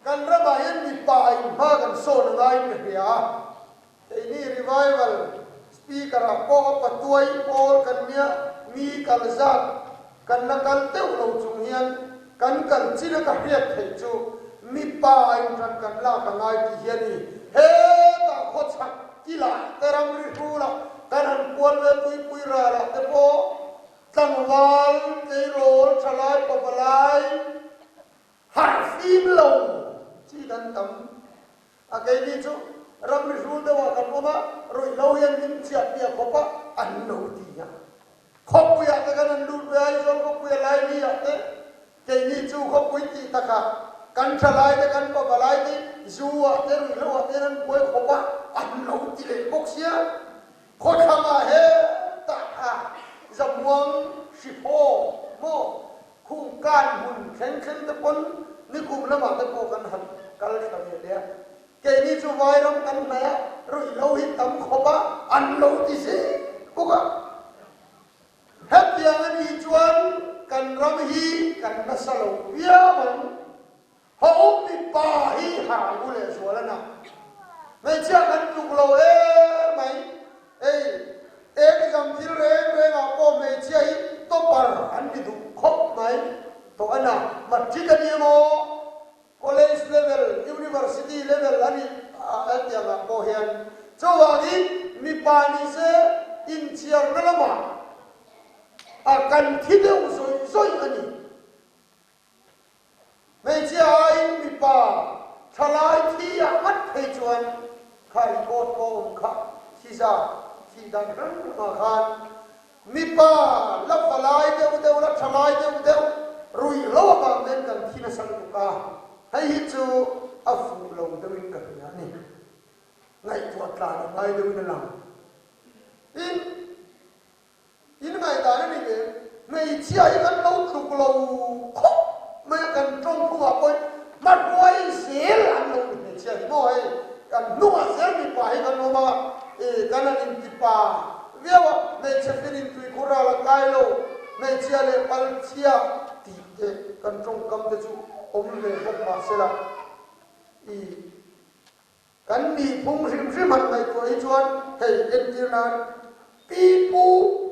Kan ramah hian mipa in hma kan sawn a ngaiin ka hria a, keini revival speaker ah pawh a patuai pawl kan nia mi kal zat kan la kal deuh lo chung hian kan kal chin a ka hriat theih chu mipa in ran kan lak a ngai tih hi a ni. Hetah khawchhak kilah te ramri hrulah kan han kual ve tuipui ralah te pawh tlangval tleirawl thalai pavalai Harh fim lo chi kan tam a, keini chu ramri hrul deuh ah kan awm a, ruihhlo hian min chiah piah khawp a an lo ti a. Khawpui ah te kan han lut ve a, Aizawl khawpui a Laili ah te keini chu khawpui tih tak ah kan tha lai te kan pava lai te zu ah te ruihhlo ah te an buai khawp a an lo ti leh bawk sia. Khawthlang ah hetah a zamuang hriphaw maw Khung kan hmun thleng thleng te pawn nikum lamah te pawh kan han kal thla ve leh a, keini chu vairam kan hnaih a, ruihhlo hi tam khawp a, an lo ti zel bawk a. Hetiang a nih chuan kan ram hi kan nasa lo viau ang. Ho mipa hi har u leh zual a na. Hmeichhia kan tluk lo em mai. Ei, exam thil reng reng ah pawh hmeichhia hi topper an ni duh khawp mai tawh a na. Matric a ni emaw, college level, university level a nih hetiang ah pawh hian. Chuvangin mipa ni se inchhiarna lamah a kan thi deuh zawih zawih a ni. Hmeichhia aiin mipa thalai thi ah ngat phei chuan kha record pawh awm kha thiza thih dan hrang hrangah khan mipa la valai deuh deuh la thalai deuh deuh ruihhlo avang ten kan thi nasa lutuk a, hei hi chu a fuh lo deuhin ka hria a ni. Ngaihtuah tlan a ngai deuhin a lang. Tin. In ngaihdan a ni ve, hmeichhia hi kan lo tluk lo khawp mai a, kan tawng phungah pawhin hmahruai zel an lo ni hmeichhia hi maw hei, kan hnungah zel mipa hi kan awm a, ih kan han intipa viau a, hmeichhe finin tuikhur ral a kai lo, hmeichhia leh palchhia tih te kan tawngkam te chu awm ve bawk mahsela ih. Kan nihphung hrim hrim han ngaihtuah hi chuan hei entir nan pi pu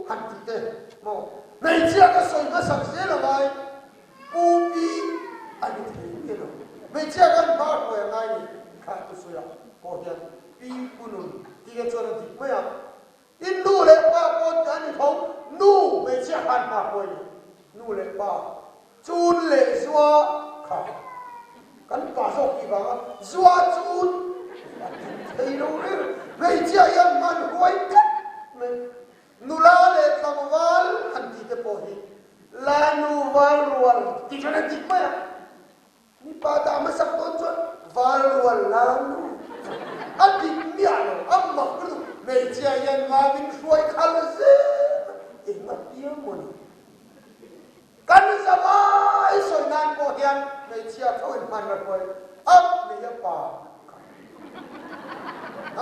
han tih te maw hmeichhia ka sawi hmasak zel a ngai pu pi a ni thei nge lo hmeichhia kan hma hruai a ngai ni thlah tu sawi ah pawh hian pi pu nun tih te chuan a dik mai a in nu leh pa pawh a ni tho nu hmeichhia khan hma hruai ni nu leh pa Chun leh zua kha kan pa zawk tih vanga zua chun a ti thei lo reng. Hmeichhia hian hman huai tlat mai. Nula leh tlangval han tih te pawh hi la nu val rual tih chuan a dik mai a. Mipa dah hmasak dawn chuan val rual la nu a dik miah lo, a mak lutuk. Hmeichhia hian ngamin hruai khal zel mai. Engah piang maw ni? Kan zavai sawi nan pawh hian hmeichhia tho in hman la hruai a hmei a pa kha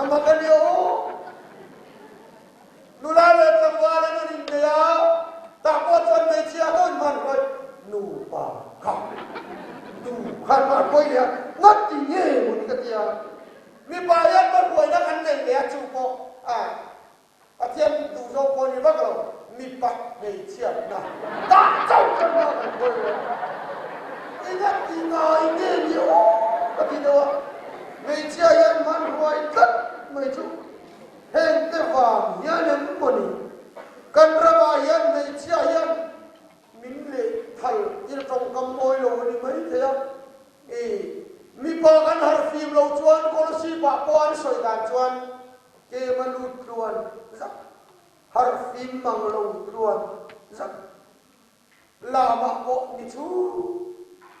a mak a nia aw. Nula leh tlangval an in innei a, tah pawh chuan hmeichhia tho in hman hruai nupa kha nu kha hman hruai leh a ngati nge maw ni ka tia. Mipa hian va hruaina kan nei leh a chu pawh a Pathian duh zawk pawh ni vak lo, mipa hmeichhiatna dah chauh kha hma kan hawi lo. Eng a ti ngai nge ni aw ka ti deuh a, hmeichhia hian hman huai tlat mai chu heng te vang hian em maw ni? Kan ramah hian hmeichhia hian min leh thal thil tawngkam mawi lo a ni mai thei a, i mipa kan harhfim lo chuan Kolosip ah pawh an sawi dan chuan Kema lut tluan zak, harh fim mang lo tluan zak. Lamah pawh ni chu,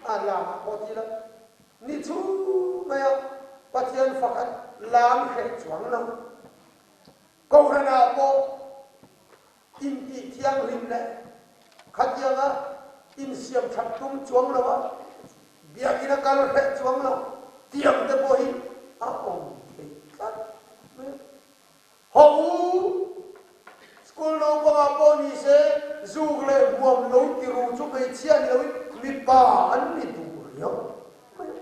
a lamah pawh ti la, ni chu mai a, Pathian fakhat lam hreh chuang lo. Kohhranah pawh intih thianghlim leh khatianga insiam that tum chuang lo a, biakinn a kal hreh chuang lo tiang te pawh hi a awm thei tlat mai a. Haw u, school naupangah pawh ni se zuk leh hmuam lo ti ru chu hmeichhia ni loin mipa an ni duh riau mai a.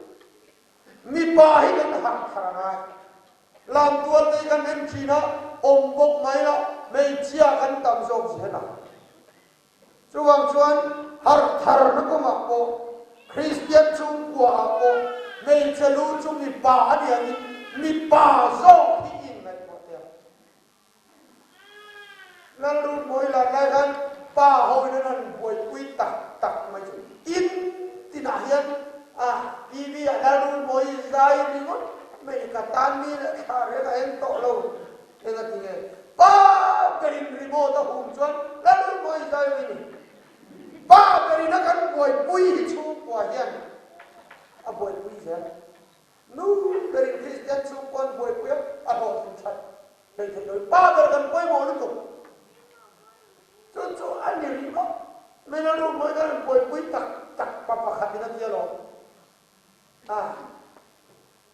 Mipa hi kan harh thar a ngai. Lamtual te hi kan en thin a, awm bawk mai la, hmeichhia kan tam zawk zel a. Chuvang chuan harh tharna kawngah pawh, Kristian chhungkua ah pawh hmeichhe lu chu mipa a ni angin mipa zawk hi inngaihtuah teh ang. Lalrunmawi lan lai khan pa ho in an han buaipui tak tak mai chu in tinah hian a TV ah Lalrunmawi zai ringawt mai ka tan mi leh thla reng a eng tawh lo eng a ti nge pa berin remote a hum chuan Lalrunmawi zai mai ni pa berin a kan buaipui hi chhungkua hian a buaipui zel Nu berin Kristian chhungkaw an buaipui a, a hlawhtlin that hleih theih lo. Pa ber kan pawimawh lutuk. Chu chu a ni ringawt mai a, nu pawhin a rawn buaipui tak tak pa pakhatin a ti alawm. A,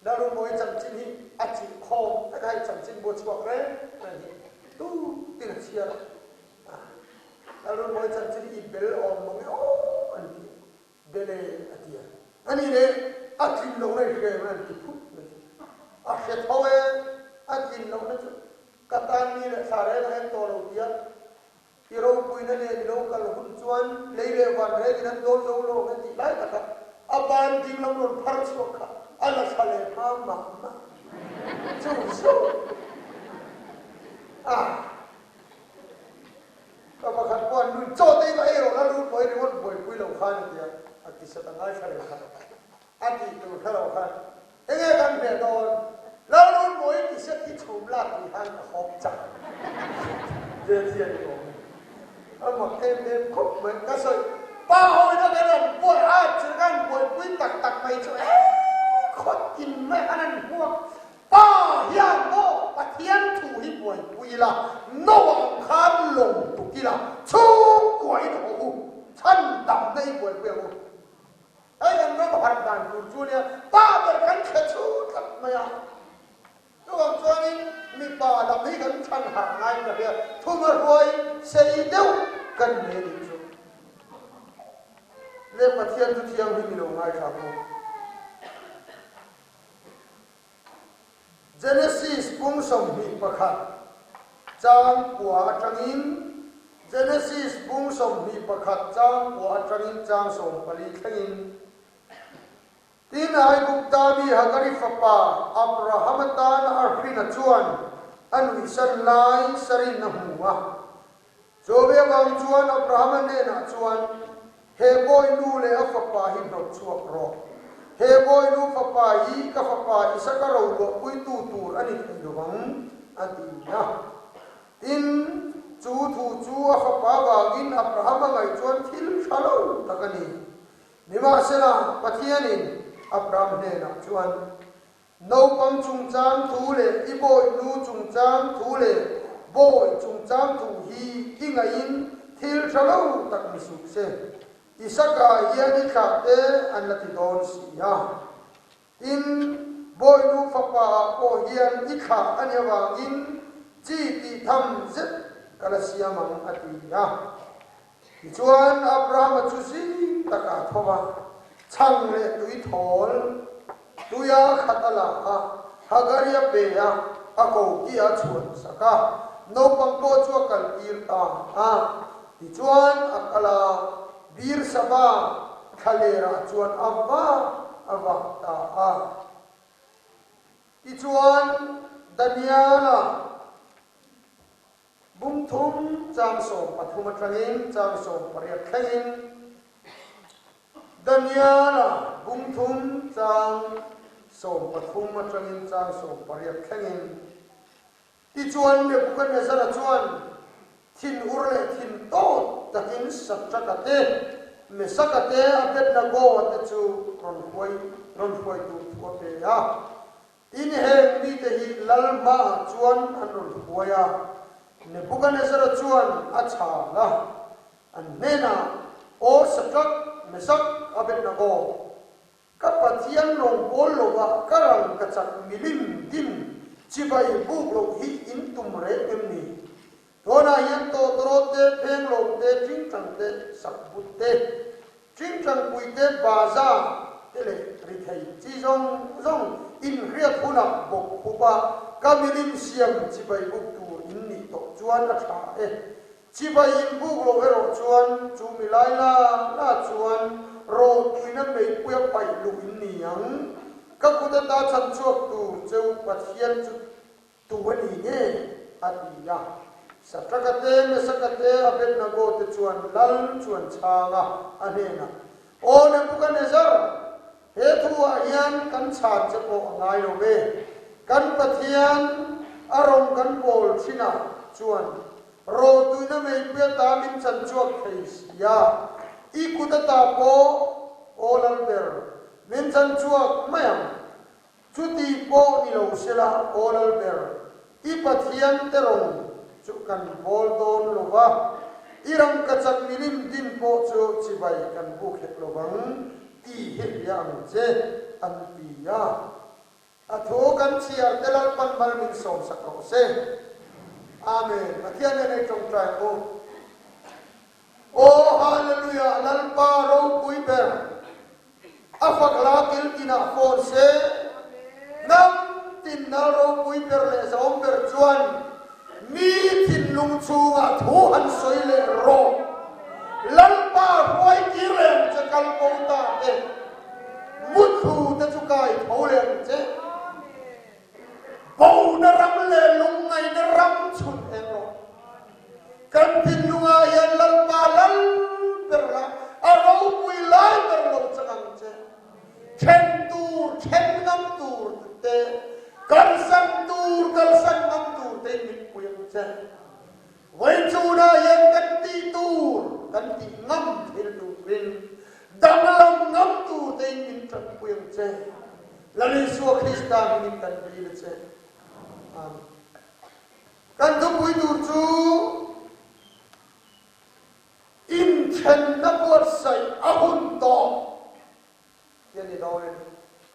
Lalrumawi chanchin hi a chilh khawm vek a, hei chanchin bu a chhuak reng reng hi tu tin a chhiar a. A, Lalrumawi chanchin hi i bel awm mang e aw an ti a. Bele a ti a. Ani leh a tlin lohna i hre em an ti phut mai chu. A hre tho e, a tlin lohna chu ka tan mi leh thla reng a en tawh lo tia i ropuina nen i lo kal hun chuan lei leh van rengin an dawn zo lo ang e tih lai taka a ban ding lam rawn phar chhuak kha a la thla leh hma mah mah chu chu a. Ka pakhat pawh an nui chaw te hi ei rawh la lut pawh hi ringawt buaipui lo khan a ti a, a ti sat a ngaithla reng kha a tih tur hre lo khan enge kan hmeh dawn Lalrun mawi ti set hi chhum lak tih khan ka hawp chak ve chi a ni awm e a mak em em khawp mai ka sawi pa ho ina kan an buai a chil kan buaipui tak tak mai chu e khawt in mai khan an hmuak Pa hian maw Pathian thu hi buaipui ila, Noah ang khan lawm tuk ila, chhungkua in haw u, chhan damna i buaipui ang u. Hei kan ram harh dan tur chu ania, pa ber kan thla chhu tlat mai a. Chuvang chuanin mipa lam hi kan chhan harh ngaiin ka hria, thuma hruai sei deuh kan nei a nih chu. Le Pathian chu thianghlim i lo ngaithla ang u. Genesis bung 21 chang kua atangin Genesis bung 21 chang kua atangin chang 14 thlengin Tin, Aigupta mi Hagari fapa Abrahama tana a hrina chuan a nuihsan lai Sarin a hmu a. Chumi avang chuan Abrahama hnenah chuan, He bawinu leh a fapa hi hnawt chhuak rawh. He bawinu fapa hi ka fapa Isaka roluahpuitu tur a ni thei lo vang, a ti a. Tin, chu thu chu a fapa vangin Abrahama ngaih chuan thil tha lo tak a ni. Nimahsela, Pathianin Abraham hnenah chuan, Naupang chungchang thu leh i bawihnu chungchang thu leh bawi chungchang thu hi i ngaihin thil tha lo tak ni suh se. Isaka hian i thlah te an la ti dawn si a. Tin, bawihnu fapa ah pawh hian i thlah a nih avangin chi tih tham zet ka la siam ang a ti a. Tichuan Abrahama chu zing takah a tho va, chhang leh tui thawl tuia khat a la a, Hagari a pe a, a koki a chhuan sak a, naupang pawh chu a kaltir ta a. Tichuan a kal a, Beersaba thlalerah chuan a va a vak ta a. Tichuan Daniela Bung thum chang 13 atangin chang 18 thlengin Daniela bung thum chang 13 atangin chang 18 thlengin Tichuan Nebuchadnezzar-a chuan thinur leh thin tawt takin Satraka te, Mesaka te, Abednego-a te chu rawn hruai rawn hruai tur thu a pe a. Tin, heng mite hi lal hmaah chuan an rawn hruai a, Nebuchadnezzar-a chuan a chhal a, an hnenah, Aw Shadrach, Meshach, Abednego, ka Pathian rawngbâwl lovah ka rangkachak milim din chibai bûk loh hi in tum reng em ni? Tunah hian tawtawrawt te, phenglawm te, ṭingṭang te, sakbut te, ṭingṭangpui te, baza. te leh rithei chi zawng zawng inhriat hunah bawk khup a, ka milim siam chibai buk tur in nih tawh chuan a tha e. Chibai in buk loh erawh chuan chu mi lai la la chuan rawhtuina meipuia paih luh in ni ang. Ka kut ata chhan chhuak tur cheu Pathian chu Tu a ni nge? a ti a. Satraka te, Mesaka te, Abednego te chuan lal chu an chhang a, a hnenah, Aw Nebukanezzar, he thu-ah hian kan chhan che pawh a ngai lo ve. Kan Pathian a rawng kan pawl thinah chuan rawhtuina meipui ata min chan chhuak thei si a, i kut ata pawh, aw Lalber, min chan chhuak mai ang. Chuti pawh ni lo sela, aw Lalber, i Pathian te rawn chu kan bawl dawn lo va, i rangkachak milim din pawh chu chibai kan buk hek lo vang tih hi hria ang che, an ti a. A thu kan chhiar te Lalpan mal min sawmsak rawh se. Amen. Pathian nen ei tawngtai ang u. Aw Hallelujah, Lalpa ropui ber. A fak hla kil tinah fawn se, hnam tin nal ropui ber leh zahawm ber chuan mi thinlung chhungah thu han sawi leh rawh. Lalpa hruai kir leh ang che kal bo ta te, mutthlu te chu kai tho leh ang che. Bona ram leh lungngaihna ram chhun eng rawh. Kan thinlungah hian Lalpa lal ber la, a ropui lai ber lo chang ang che. Then tur, then ngam tur te, kalsan tur, kalsan ngam tur tein min pui ang che. Vawichhunah hian kan tih tur, kan tih ngam thil turin, danglam ngam tur tein min tanpui ang che. Lal Isua Krista hmingin kan dil a che. Amen. Kan thupui tur chu inthenna buatsaih a hun tawh tih a ni dawn a ni.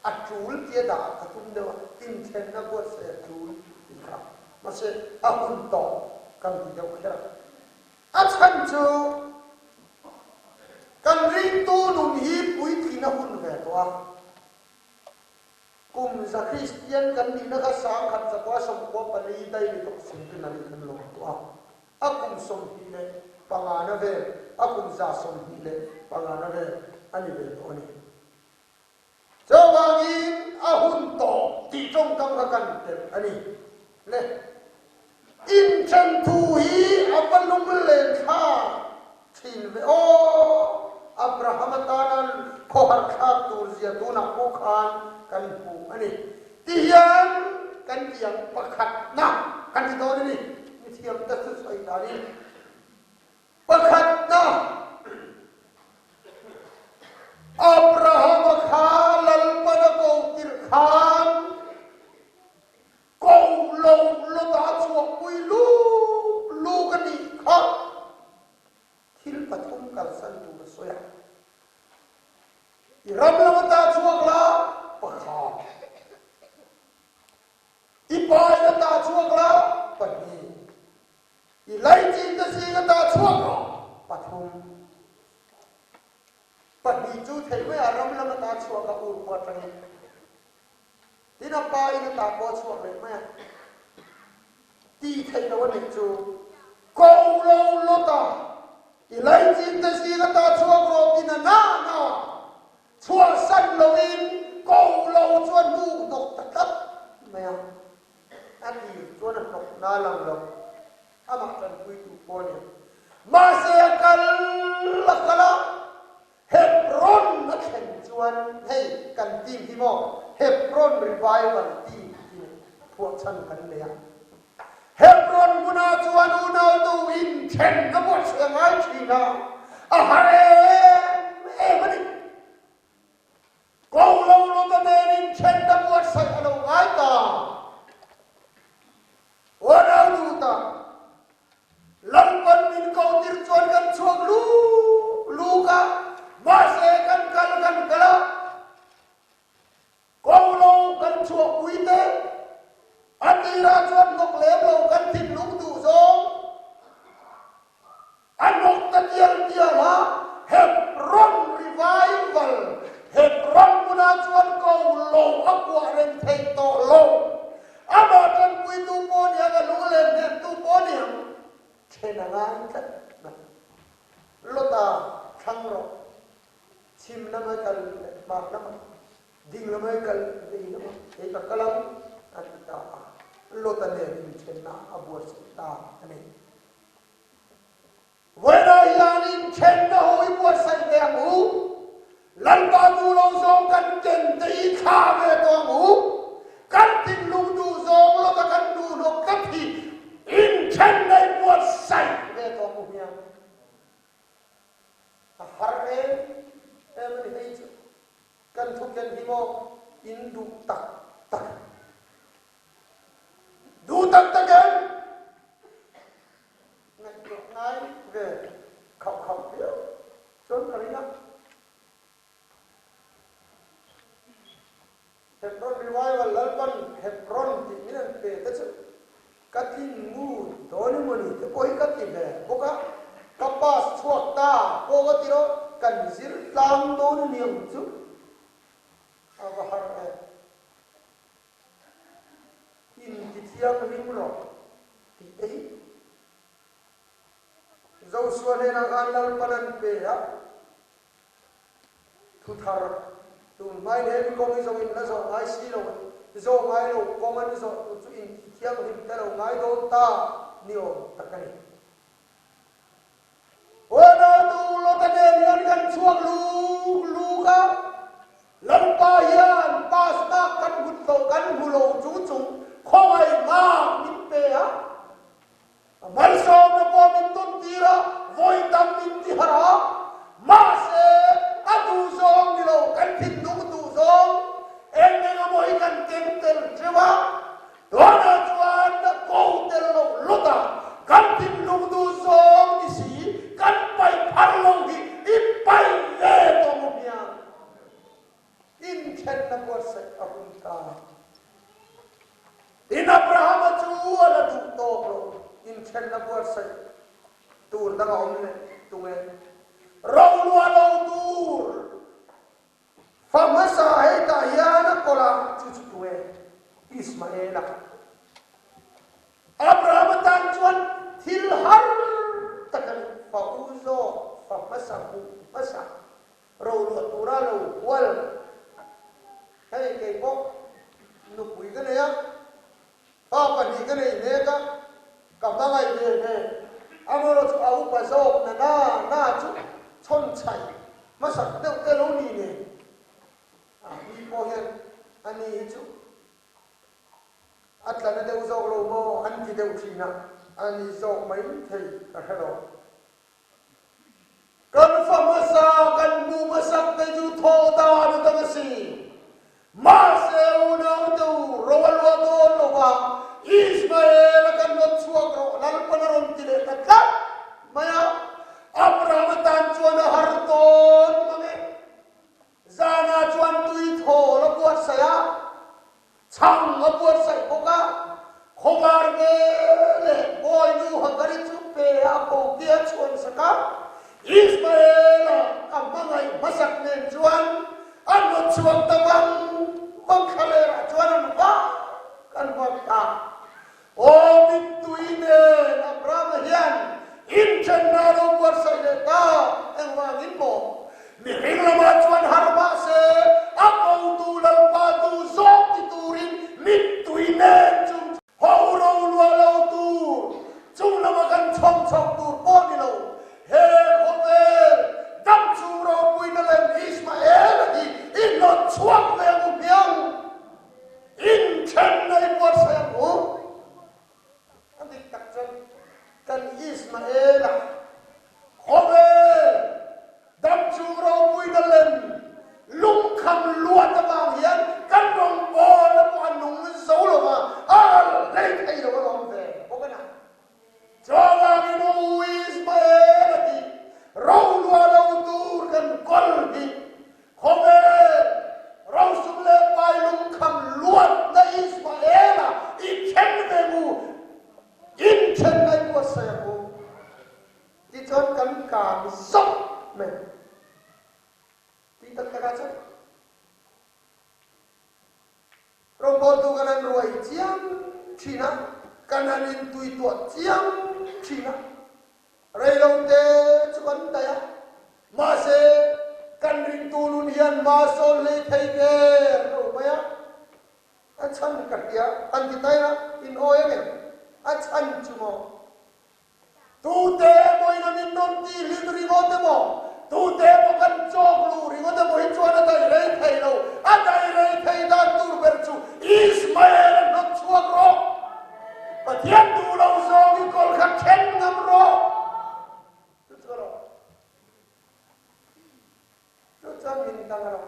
A tul tia dah ka tum deuh a, inthenna buatsaih a tul tih kha. Mahse, a hun tawh kan ti deuh kher a. A chhan chu kan ringtu nun hi puitlin a hun ve tawh a. Kum za Kristian kan nihna kha 1194 daih ni tawh centenary kan lawm tawh a, a kum 25 na vel, a kum 125 na vel a ni ve tawh a ni. Chuvangin a hun tawh tih tawngkam kha kan telh a ni. Le, inthen thu hi a va lunglen thlak thin ve aw! Abraham atana khawhar thlak tur zia tunah pawh khan kan hmu a ni. Tihian kan ti ang pakhatna kan ti dawn a ni, mithiam te thusawi danin. Pakhatna, Abrahama kha Lalpana ko tirh khan ko lo Lota chhuahpui luk luk a nih kha thil pathum kalsan tur a sawi a. I ram lam ata chhuak la, pakhat. I pain ata chhuak la, pahnih. I laichin te zing ata chhuak rawh, pathum. Pahnih chu theih mai a, ram lam ata chhuak a, ur khua atangin. Tin a pa in ata pawh a chhuak leh mai a. Tih theih loh a neih chu ko lo lawt a, i laichin te zing ata chhuak rawh tin a na na chhuahsan loin ko lo chuan hnuk hnawk ta tlat mai a. A tir chuan a hnawk na lang lo, amah tanpuitu pawh a ni. Mahse a kal a kal a, Hebron a thlen chuan hei kan team hi maw Hebron Revival Team tih phuahchhan kan nei a. Hebron hmunah chuan unautu inthen a buatsaih a ngai thin a, a har em em a ni. Ko lo Lota nen inthen a buatsaih a lo ngai ta. Unau duhtak, Lalpan min ko tir chuan kan chhuak luk luk a, mahse kan kal kan kal a, ko lo kan chhuahpui te, a tirah chuan hnawk lem lo kan thinlung duh zawng A hnawk ta tial tial a, Hebron Revival, Hebron. En a ngai tlat mai. Lota thlang rawh. Chhim lama kal leh hmar lama, ding lama kal vei lama kei ka kal ang a ti ta a. Lota nen inthenna a buatsaih ta a ni. Vawiinah hian inthenna ho i buatsaih ve ang u. Lalpa duh lo zawng kan ken te i thlah ve tawh ang u. Kan thinlung duh zawng lawka kan duh hnawk tlat hi inthenna i buatsaih ve tawh ang u hmiang. A har em em a ni hei chu. Kan thuken hi maw in duh tak tak. Duh tak tak em? Ngaihtuah ngai ve khauh khauh viau chuan ka ring a. Hebron Revival Lalpan Hebron tih min an pe te chu ka tlin ngut dawn emaw ni te pawh hi ka ti ve bawk a, ka pass chhuak ta pawh ka ti lo, kan zir tlang dawn a ni ang chu a va har em. Intithianghlim rawh tih te hi Joshua hnenah khan Lalpan an pe a, thu thar tun hmain he mi kawng hi zawng in la zawh ngai si lo, zawh ngai lo kawng an zawh tur chu intithianghlim te lo ngai dawn ta ni awm tak a ni. Huanatu Lota nen hian kan chhuak luk luk a, Lalpa hian pass nak kan hmut lo, kan hmu lo chu chung khawngaihnak min pe a, a malsawmna pawh min tawn tir a, vawi tam min ti harh a, mahse a duhzawng ni lo, kan thinlung duhzawng eng eng emaw hi kan keng tel teuh a, Tunah chuan ko tel lo lut a, kan thinlung duh zawng ni si, kan paih phar lo hi i paih ve tawh maw hmiang? Inthenna buatsaih a hun ta. Tin, Abrahama chu a la duh tawk lo, inthenna buatsaih tur dang a awm leh tung e. Roluah lo tur. Fa hmasa hetah hian a kawlh a, chu chu tu nge? Ismaela. Abrahama tan chuan thil har tak a ni. Fa u zawk, fa hmasa hmuh hmasa, roluah tura lo hual. Hei kei pawh nupui ka nei a, fa pahnih ka nei mek a, ka hmangaih ve ve. Amaherawhchu chu a upa zawk na na na chu chhawnchhaih hmasak deuh te lo ni nen a mi pawh hian a ni hi chu a tla na deuh zawk lo maw an ti deuh thin a, a ni zawk mai thei ka hre lo. Kan fa hmasa kan hmuh hmasak te chu thawh dan a dang a si. Mahse unau te u, ro a luah dawn lo va, Ismael a kan rawn chhuak rawh, Lalpan a rawn ti leh ta tlat mai a. Abraham atan chuan a har dawn mang e. Zanah chuan tui thawl a buatsaih a, Chhang a buatsaih bawk a, khawvar ve leh Bawinu Hagari chu pe a ko tia chhuan sak a, Ismaela a hmangaih hmasak nen chuan an rawn chhuak ta vang vang thlalerah chuan an vak an vak ta. Aw mittui nen Abrahama hian inthenna a lo buatsaih leh ta, engvangin maw? Mihring lamah chuan har mah se, a kotu Lalpa tu zawk ti turin mittui nen chung ho ro luah lo tur, chung lama kan chhawm chhoh tur pawh ni lo, he khawvel dam chung ropuina lem Ismael-a hi i hnawt chhuak ve ang u hmiang. Inthenna i buatsaih ang u. A dik tak chuan kan Ismael-a khawvel dam chung ropuina lem lungkham luat avang hian kan rawngbawlna pawh a nung zo lo va, a ral hlei thei lo alawm ve bawk a na. Chuvangin u Ismael-a hi roluah lo tur kan kawl hi Khawvel rosum leh pai lungkham luatna Ismael-a i then ve mu, in then ngai buatsaih ang u. Tichuan kan kang zawk mai tih tak takah chuan Rawngbawltu kan han ruai chiam thin a, kan han intuituah chiam thin a. Rei lo te chu kan daih a, mahse kan ringtu nun hian hma sawn hlei thei der lo mai a. A chhan ka hria an ti tai a, in awi a ngem? A chhan chu maw? Tute emaw in a min rawn tih hlim ringawt emaw, tute emaw kan chawk luh ringawt emaw hi chuan a daih rei thei lo. A daih rei thei dan tur ber chu Ismael a hnawt chhuak rawh. Pathian duh lo zawng i kawl kha then ngam rawh. Chu chu rawh. Chu chuan min dang rawh.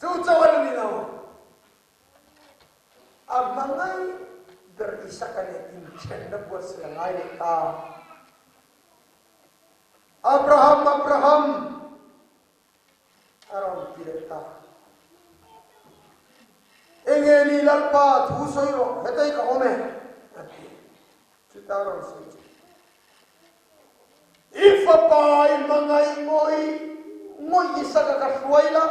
Chu chaw a ni lo. A hma ngai ber Isaka nen inthenna buatsaih a ngai leh ta. Abraham, Abraham! a rawn ti leh ta. Enge ni Lalpa thu sawi rawh, hetei ka awm e, a ti. Chuta rawn sawi chu. I fapa i hmangaih ngawih ngawih Isaka ka hruai la,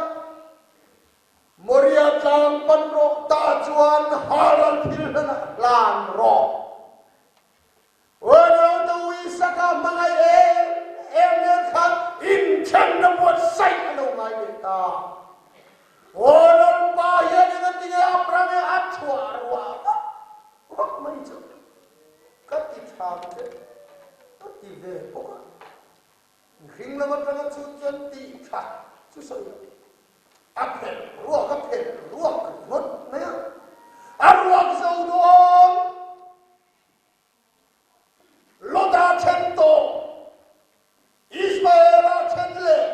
Moria tlang pan rawh ta chuan Haran thil hlanah hlan rawh. Ronaldo Isaka hmangaih em em nen khan inthenna buatsaih a lo ngai leh ta. Ronaldo hian engatinge Abraham-e a chhuah ruah vak vak mai chu ka ti tha che ka ti ve bawk a. Hring lam atanga chu chuan tih tha chu sawi lo. A phelh ruak a phelh ruak ringawt mai a. A ruak zo dawn. Lota then tawh, Ismaela then leh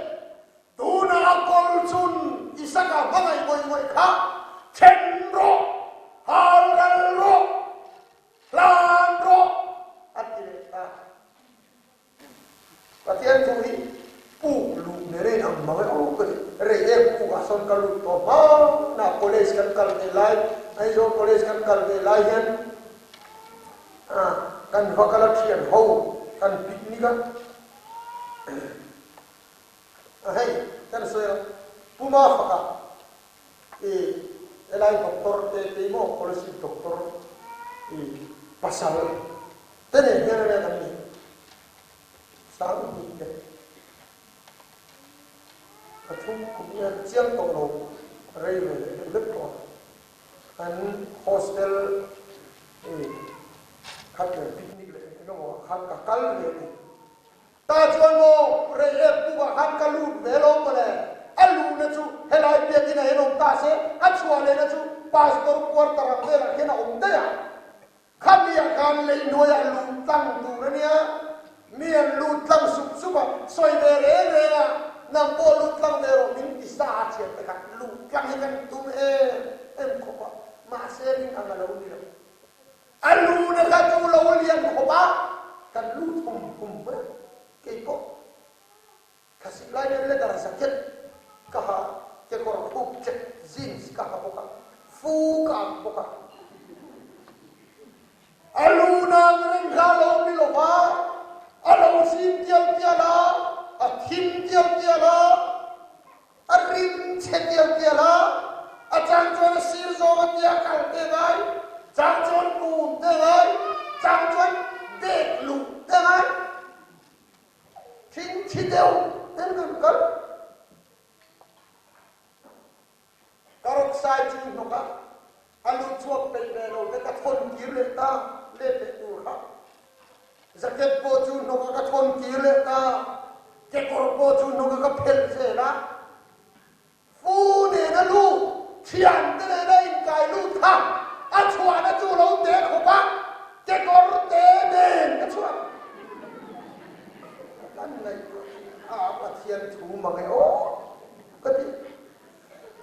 tuna a kawl chun Isaka hmangaih ngawih ngawih kha then rawh, hal ral rawh, hlan rawh a ti leh ta. Pathian thu hi puk luh nen a inang mang e aw ka ti. Rei em puk ah sawn ka lut tawh hma na college kan kal ve lai, Aizawl college kan kal ve lai hian kan va kal a thian ho kan picnic a, hei kan sawi a Puma faka i helai doctor te keimawh college doctor i pasal Te nen hian a nen an ni. 20 te 3 kum hian chiang tawh lo rei ve leh deuh hlek tawh a. An hostel i khat leh picnic leh eng emaw ah khan ka kal ve a ni. Tah chuan maw rei em puk ah khan ka lut ve lo mawle. A luhna chu helai biakinn ah hian awm ta se, a chhuah lehna chu pastor quarter ang velah khian a awm daih a. Khami ah khan lei hnuaiah lut tlang tur a nia, mi an lut tlang sup sup a, sawi ve reng reng a, nang pawh lut tlang ve rawh min ti sa a thian te khan lut tlang hi kan tum em em khawp a, mahse ring ang a lo ni lo. A luna kha chu lo lian khawp a, kan lut hum hum mai a, keipawh Thlasik lai nen leather jacket ka ha, kekawr khup check jeans ka ha bawk a, fu ka ak bawk a. A lu nang reng kha a lo ni lo va, a lo zim tial tial a, a thim tial tial a, a rim chhe tial tial a, a chang chuan a sir zawng a tia kal te ngai, chang chuan kun te ngai, chang chuan dek luh te ngai. Thing thi deuh ten kan kal. Ka rawk sai chu hnawk a, a lut chhuak peih ve lo te ka thawn kir leh ta, let leh tur kha. Jacket pawh chu hnawk a ka thawn kir leh ta, kekawr pawh chu hnawk a ka phelh zel a. Fu nena lut, thiante nena inkai lut kha a chhuahna chu lo te khawp a, kekawr te nen ka chhuah. Kan ngaihtuah thin a, Pathian thu mang e aw ka ti.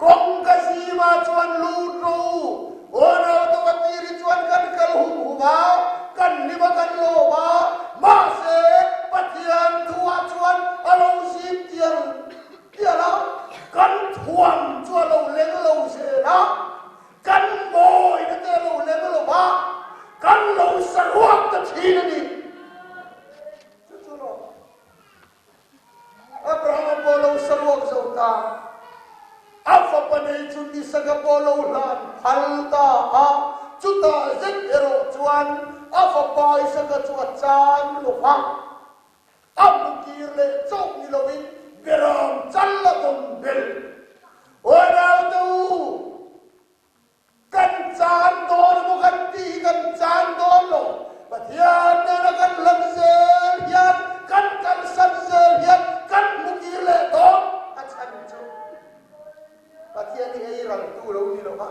Kawngka zima chuan lut rawh u, aw naute a tir hi chuan kan kal hum hum a, kan hlim a kan lawm a, mahse Pathian thuah chuan a lo zim tiang Tial a, kan thuam chu a lo leng lo zel a, kan mawina te a lo leng lo va, kan lo saruak ta thin a ni. Chu chu lo, Abrahama pawh lo saruak zo ta, a fapa nei chu Isaka pawh lo hlan phal ta a, chutah zet erawh chuan. a fapa Isaka chu a chan lo va, a hmu kir leh chauh ni lovin beram chal a dawn belh. Unaute u, Kan caan dawn emaw kan ti hi kan caan dawn lo. Pathian nena kan hlan zel hian, kan kalsan zel hian kan hmu kir leh dawn a chhan chu Pathian hi ei raltu lo ni lo va,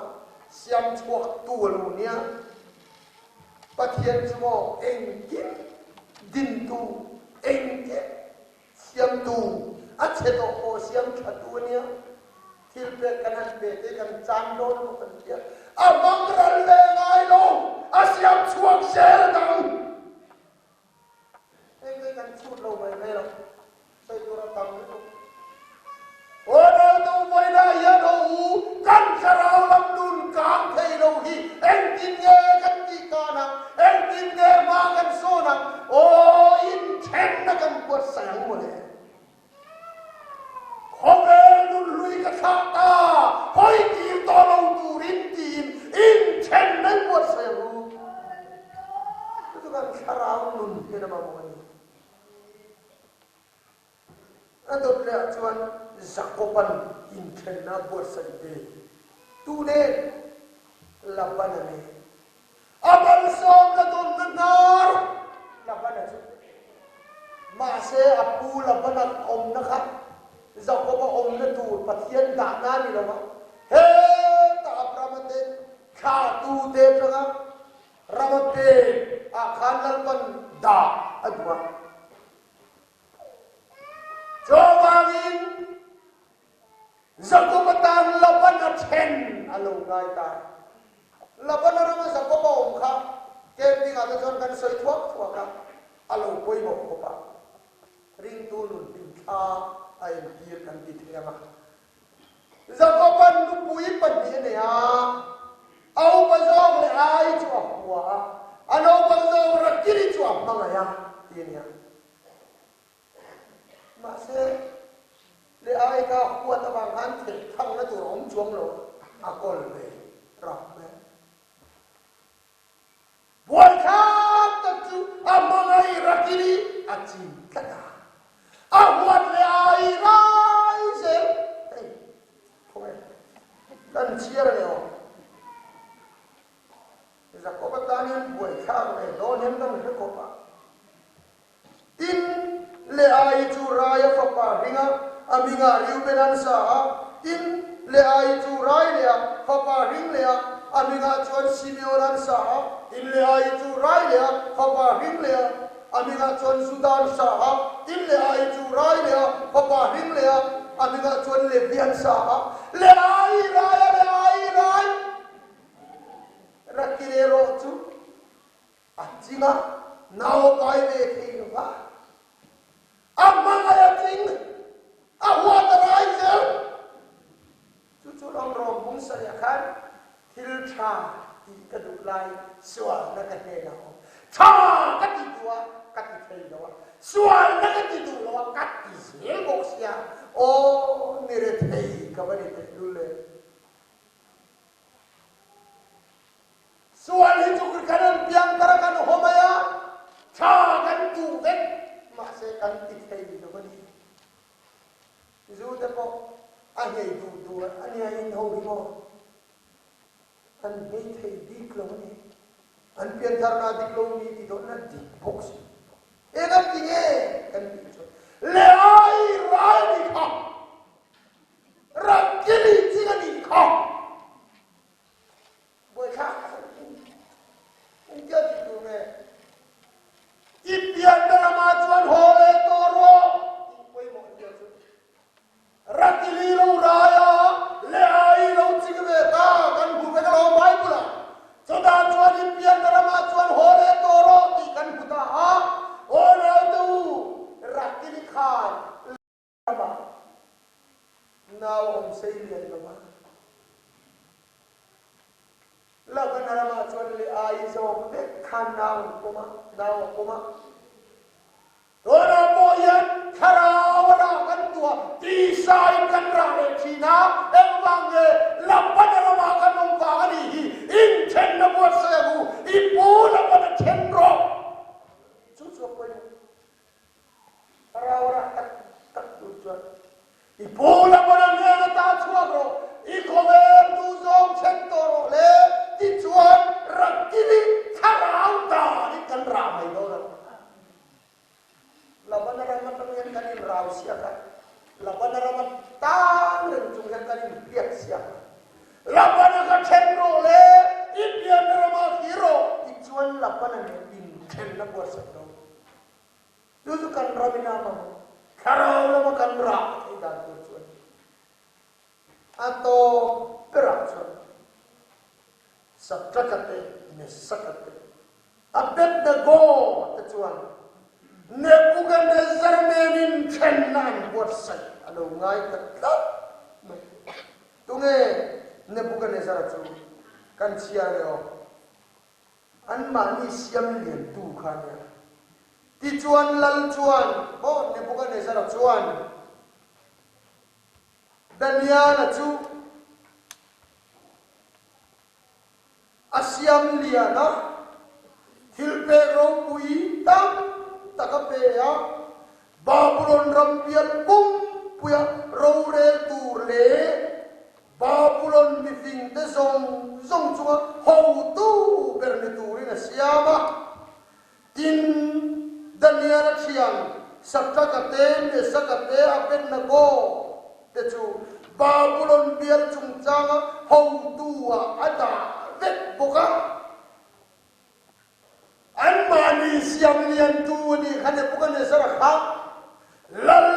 siam chhuaktu a lo nia. Pathian chu maw engkim dintu, engkim Siamtu, a chhe tawh pawh siam thatu a nia. Thil pek kan han pe te kan chan dawn emaw kan tia. A hmang ral ve ngai lo, a siam chhuak zel a dang. Heng te kan chhut lo mai mai lo, sawi tur a tam lutuk. Aw Laltu vawiinah hian haw u, kan thlarau lam nun kang thei lo hi engtin nge kan tih tan ang, engtin nge hma kan sawn ang, aw inthenna kan buatsaih ang mawle. Khawvel nun hlui ka thlah ta, hawi tir tawh lo turin tiin inthenna i buatsaih ang u. Chu chu kan thlarau nun hian a mamawh a ni. A dawt leh ah chuan Jakoban inthenna a buatsaih ve tu nen Labana nen a malsawmna dawnna hnar Labana chu mahse a pu Labana awmna kha Jakoba awmna tur Pathian dahna a ni lo va, hetah Abrahama te thlahtu te atanga rama pek ah khan Lalpan dah a duh a. Chuvangin Jakob atan Laban a then a lo ngai ta. Laban a rama Jakob a awm kha camping ah te chuan kan sawi thuak thuak a, a lo pawimawh khawp a. Ringtu nun hlimthla a entir kan ti thei ang a. Jakoban nupui pahnih a nei a, a upa zawk leh ai chu a hua a, a naupang zawk Rakili chu a hmangaih a ti a nia. Mahse, leh ai kha huat avang khan theh thangna tur a awm chuang lo a, a kawl ve rap mai. Buaithlak tak chu a hmangaih Rakili a chin tlat a, a huat leh ai rai zel. Hei, khawnge kan chhiar a ni aw. Jakoba tan hian buaithlak ve dawn hian kan hre khawp a. Tin, Leaii chu Raia fapa hringa a hmingah Reuben an sa a. Tin, Leaii chu Rai leh a fapa hring leh a a hmingah chuan Simeon an sa a. Tin, Leaii chu Rai leh a fapa hring leh a a hmingah chuan Juda an sa a. Tin, Leaii chu Rai leh a fapa hring leh a a hmingah chuan Levi an sa a. Leaii Raia Leaii Rai Rakile erawh chu A ching a, nau a pai ve thei lo va, a hmangaih a ching, a huat a rai zel. Chu chu lawm rawm bung sarih khan thil tha tih ka duh lai sualna ka hnenah a awm. Tha ka ti duh a, ka ti thei lo a, sualna ka ti duh lo a, ka ti zel bawk sia, aw ni rethei ka va ni tehlul e. Sual hi chu kan an piang tar a kan haw mai a, tha kan duh vek, mahse kan ti thei lo a ni. Zu te pawh a nghei duh duh a nia in ho hi maw an nghei thei bik lo a ni. An piantharna dik lo mi ti dawn a dik bawk si. Eng an ti nge kan tih chuan le ai rai a nih kha, Rakili ching a nih kha. Buaithlak a han ti. Engtia tih tur nge? I pianna lamah chuan haw leh tawh rawh tih pawimawh zia chu Rakili lo rai a, Leaii lo ching ve ta kan hmu vek alawm Bible ah. Chutah chuan i pianna ramah chuan haw leh tawh rawh tih kan hmu ta a, Aw naute u, Rakili khan Ramah nau awm sei lian lo va. Labana ramah chuan Leaii zawk vek khan nau an pawm a, nau a pawm a. Tunah pawh hian thlarau a rah kan tuah, tisain kan rah leh thin a, engvang nge Labana ramah kan awm vang a nih hi, inthenna buatsaih ang u, i pu Labana then rawh. chu a pawimawh. Thlarau rah tak tak tur chuan i pu Labana hnen ata chhuak rawh, i khawvel duhzawng then tawh rawh le, tichuan rakili thlarau danin kan rah mai dawn ang. Labana ram atang hian kan inrau siak a, Labana rama tang reng chung hian kan inhriat siak a. Labana ka then rawh le, i pianna ramah kir rawh, tichuan Labana nen inthenna buatsaih dawn. Chu chu kan ram ina mamawh, thlarau lama kan rah theih dan tur chu a ni. A tawp berah chuan Satraka te, Mesaka te, Abednego te chuan Nebuchadnezzar nenin thenna an buatsaih a lo ngai ta tlat mai. Tunge Nebuchadnezzar-a chu kan chhiar leh aw? Anmahni siam liantu kha a nia. Tichuan lal chuan, maw Nebuchadnezzar-a chuan Daniel-a chu a siam lian a, thil pek ropui tam tak a pe a, Babulon ram bial pumpuia rorel tur leh Babulon mifingte zawng zawng chunga hotu ber ni turin a siam a. Tin, Daniel-a thian Sadraka te, Mesaka te, Abednego te chu Babulon bial chungchanga hotu-ah a dah vek bawk a. Anmahni siam liantu a nih kha Nebuchadnezzar-a kha lal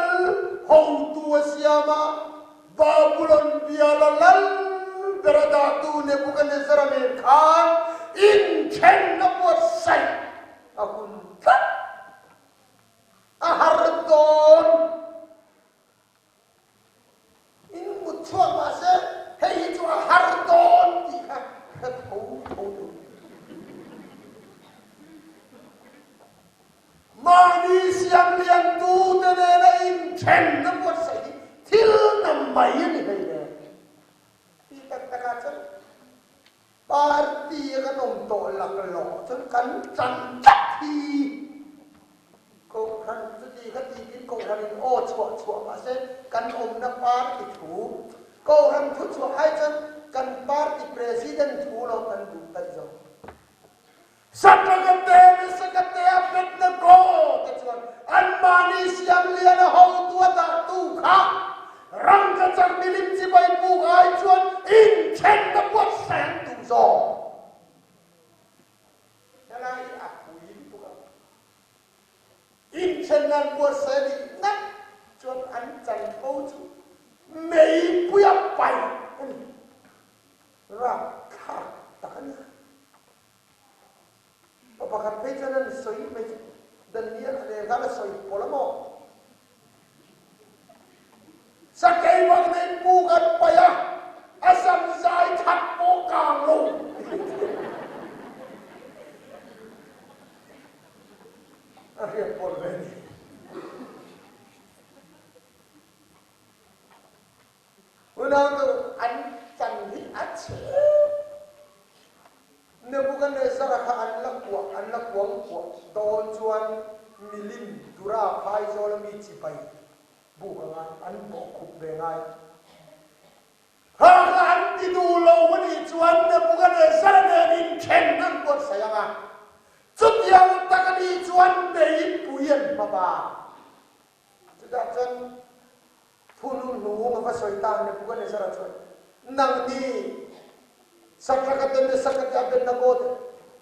hotu a siam a, Babulon biala lal ber a dahtu Nebuchadnezzar-a nen khan inthen a buatsaih a hun tlat a har dawn. In mut chhuak mah se hei hi chu a har dawn tih kha hre tho tho tur. Mahni siam liantu te nena inthen na buatsaih hi thil nam mai a ni hlei le. Ti tak takah chuan Party a kan awm tawh laklawh chuan kan chan tlat hi Kohhran chuti kha tiin Kohhranin aw chhuah chhuah mahse kan awmna party thu Kohhran thu chhuah ai chuan kan party president thu lo kan duh daih zawk. Satragate leh Sakate Abednego te chuan anmahni siam lian a hotu a dahtu kha rangkachak milim chibai buk ai chuan inthenna buatsaih an duh zawk. Helai hi a pui lutuk a, inthenna an buatsaih a nih ngat chuan an chanvo chu meipuia paih a ni. Rapthlak tak a ni. Pa pakhat phei chuan an sawi mai chu Daniel a nen khan a sawi pawlh a maw? Sakei bak nei puk an paih a, a sam zai that pawh kang lo. A hriat pawlh ve ni. Unau nu an chan hi a chhe. Nebuchadnezzar-a kha an la kuah, an la kuang kuah dawn chuan milim Dura phaizawl a mi chibai buk a ngai, an bawhkhup ve ngai. Kha kha an ti duh lo a nih chuan Nebuchadnezzar-a nen inthen an buatsaih ang a, chutiang tak a nih chuan meipui an hma bak. Chutah chuan Thunun hnung a va sawi ta Nebuchadnezzar-a chuan, Nangni Sadraka te, Mesaka te, Abednego te,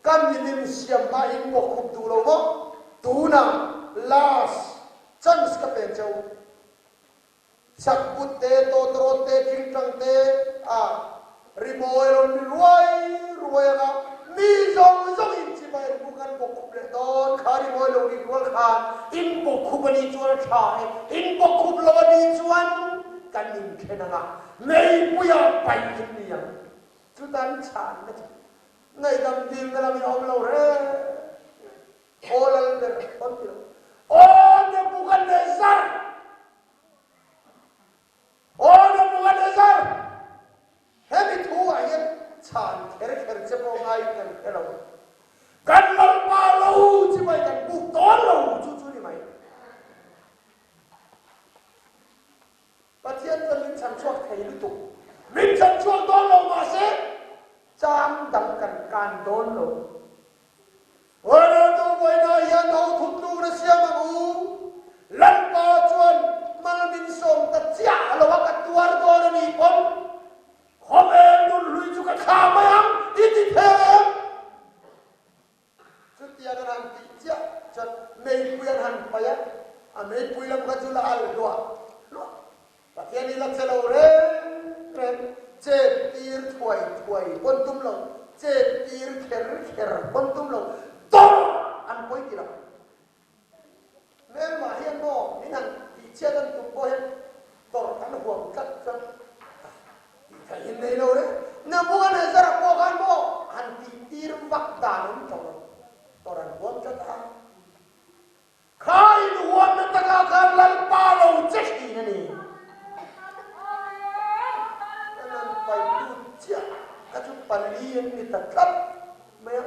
ka milim siam hma in bawkkhup duh lo maw? Tunah last chance ka pen che u. Sakput te, tawtawrawt te, tingtang te a rimawi rawn ri ruai ruai anga mi zawng zawng in chibai an buk an bawkkhup leh dawn kha rimawi lo rik rual khan in bawkkhup a nih chuan a tha e, in bawkkhup lo a nih chuan kan inthen anga meipuia paih in ni ang. Chutan chhanna chu ngaihdam dilna lamin a awm lo reng. Aw lal ber pawn ti lo. Aw Nebuchadnezzar! Aw Nebuchadnezzar! Hemi thu ah hian chhan kher kher che pawh ngaiin kan hre lo. Kan Lalpa lo chi mai kan buk dawn lo. thei lutuk. Min chhan chhuak dawn lo mahse chang dang kan kan dawn lo. Ronaldo vawiinah hian ho thuttlukna siam ang u. Lalpa chuan mal min sawm ta chiah lo a ka tuar dawn a nih pawn khawvel nun hlui chu ka thlah mai ang i ti thei ang em? Chutiang an han tih chiah chuan meipui an han paih a, a meipui lam kha chu la al hluah hluah. Pathian hi la che lo reng reng, chet tir thuai thuai pawn tum lo, chet tir kher kher pawn tum lo, tawrh an pawi ti lo. Hmelmah hian maw min han tihchhiat an tum pawh hian tawrh an huam tlat chuan tih theih in nei lo reng. Nebuchadnezzar-a pawh khan maw han tih tir vak dan awm tawh lo, tawrh an huam tlat a. Kha inhuamna takah khan Lalpa lo che thin a ni. Kan han paih lut chiah kha chu pali an ni ta tlat mai a.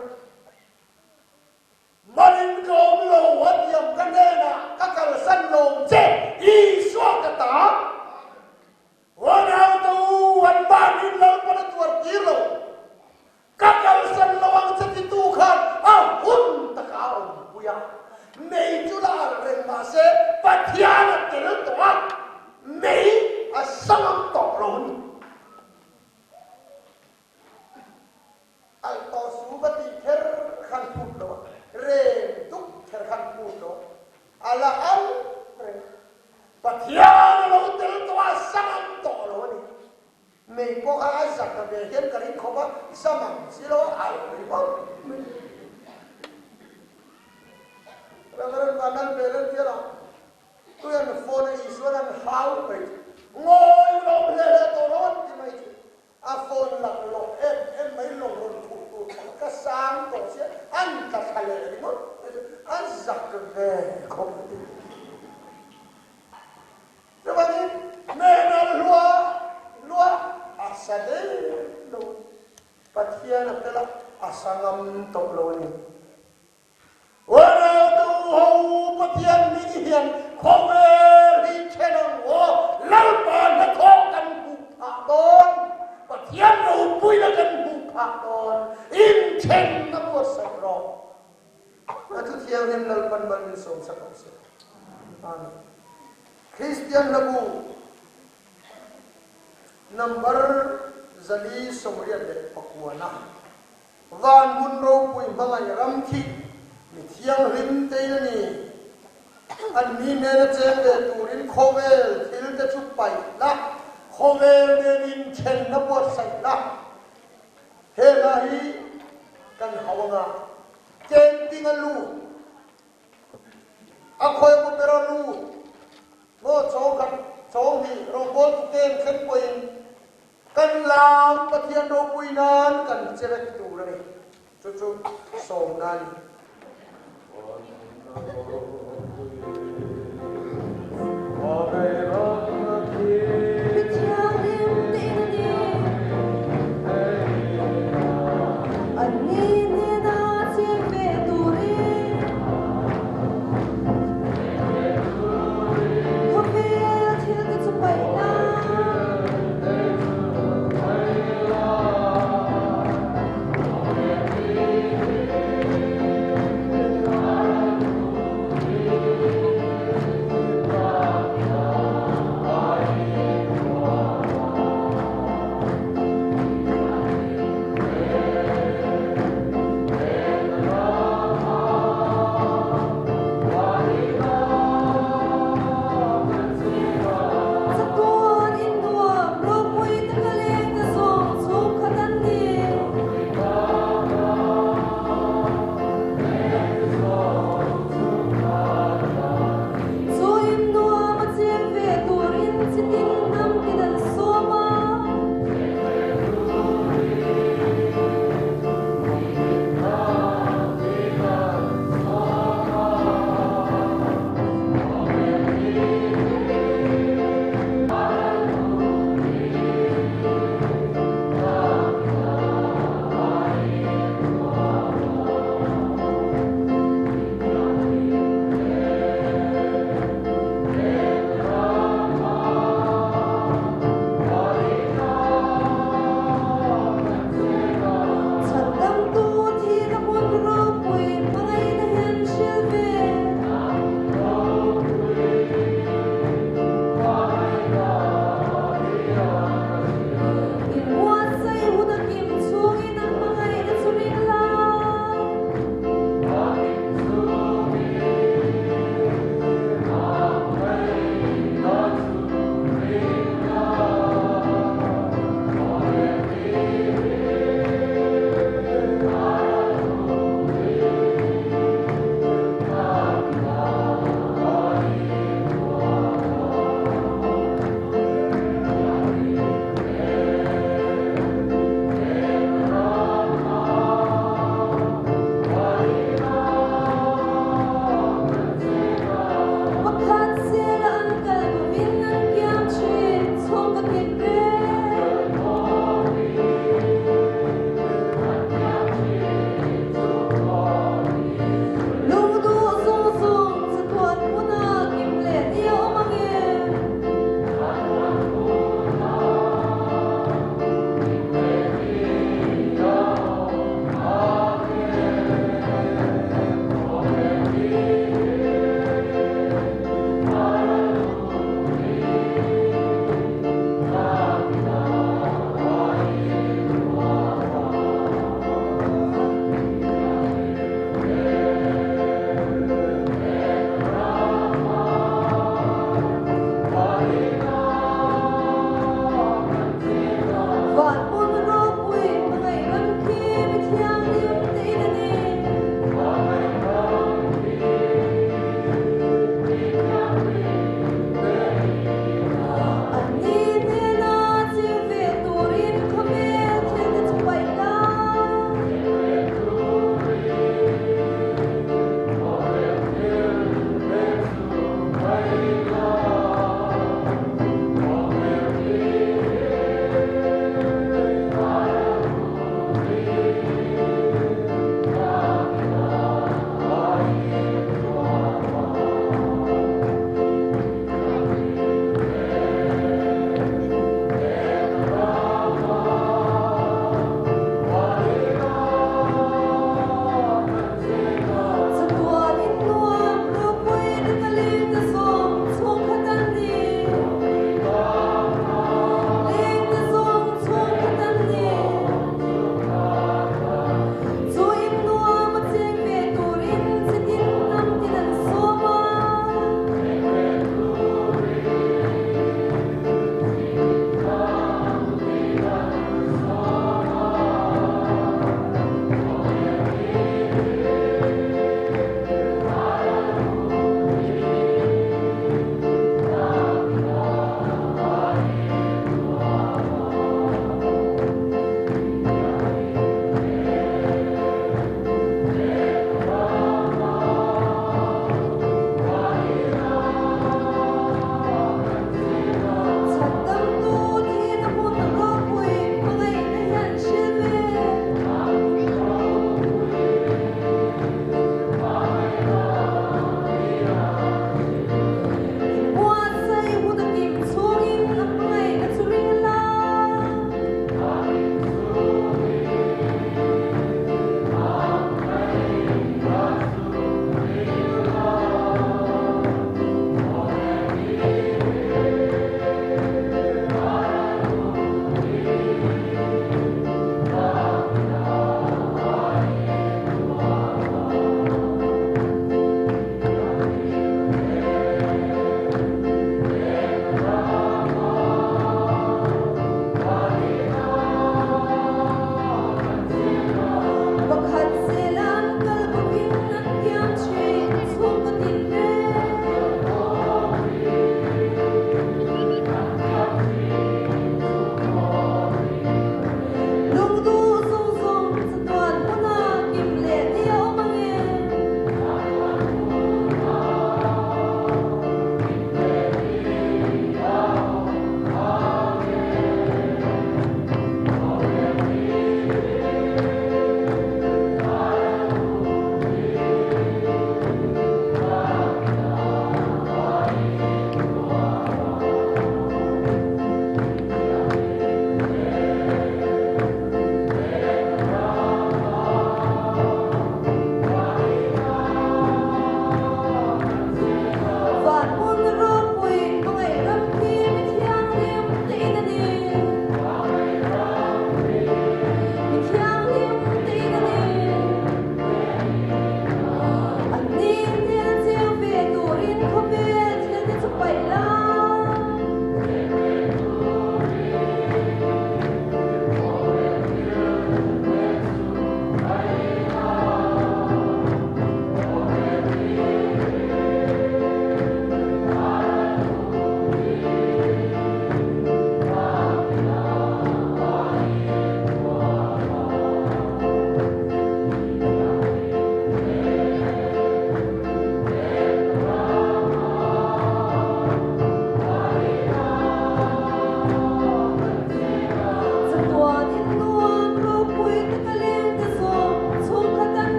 Malin ka awm lo a tiang ka hnenah ka kalsan lo che Isua ka ta. Uanaute u, an mahni Lalpan a tuar tir lo. Ka kalsan lo ang che titu khan a hun taka a awmpui a. Mei chu la alh reng mah se Pathian a tel tawh a, mei a sangam tawh lo a ni. Alh tawh su va tih kher khan phut lo a, rem duk kher khan phut lo a, a la alh reng. Pathian a lo tel tawh a, sangam tawh lo a ni. Mei pawh kha a zak ta ve hian ka ring khawp a, zam ang si lo a alh ringawt mai. Reverend Vanlalvela bial ah tuian phone a Isuan an hau mai chu ngawi lo hle hle tawh lo an ti mai chu a phone laklawh em em mai lawng rawn khuh tur pakhat kha sang tawh sia an tla thla leh ringawt mai chu a zak ve khawp a ti. Chuvangin Mehna hlua hlua a sa deuh lo. Pathian a tel a, a sa ngam tawh lo a ni. Uanau ho Pathian hming hian khawvel hi then ang aw, Lalpa hnathawh kan hmuh phah dawn, Pathian ropuina kan hmuh phah dawn, inthen a buatsaih rawh. A thu thianghlim Lalpan mal min sawmsak awm se. Amen. Kristian hlabu number 484 Van hmun ropui hmangaih ram khi mi thianghlim tein a ni. An mi hnena cheng ve turin khawvel thil te chu paih la, khawvel nen inthenna buatsaih la. He hla hi kan hau anga camping a lut, a khawi emaw ber a lut maw chawng khat chawng hnih rawngbawltu camp thleng pawhin kan lam Pathian ropui nan kan che vek tur a ni. Chu chu sawmna a ni.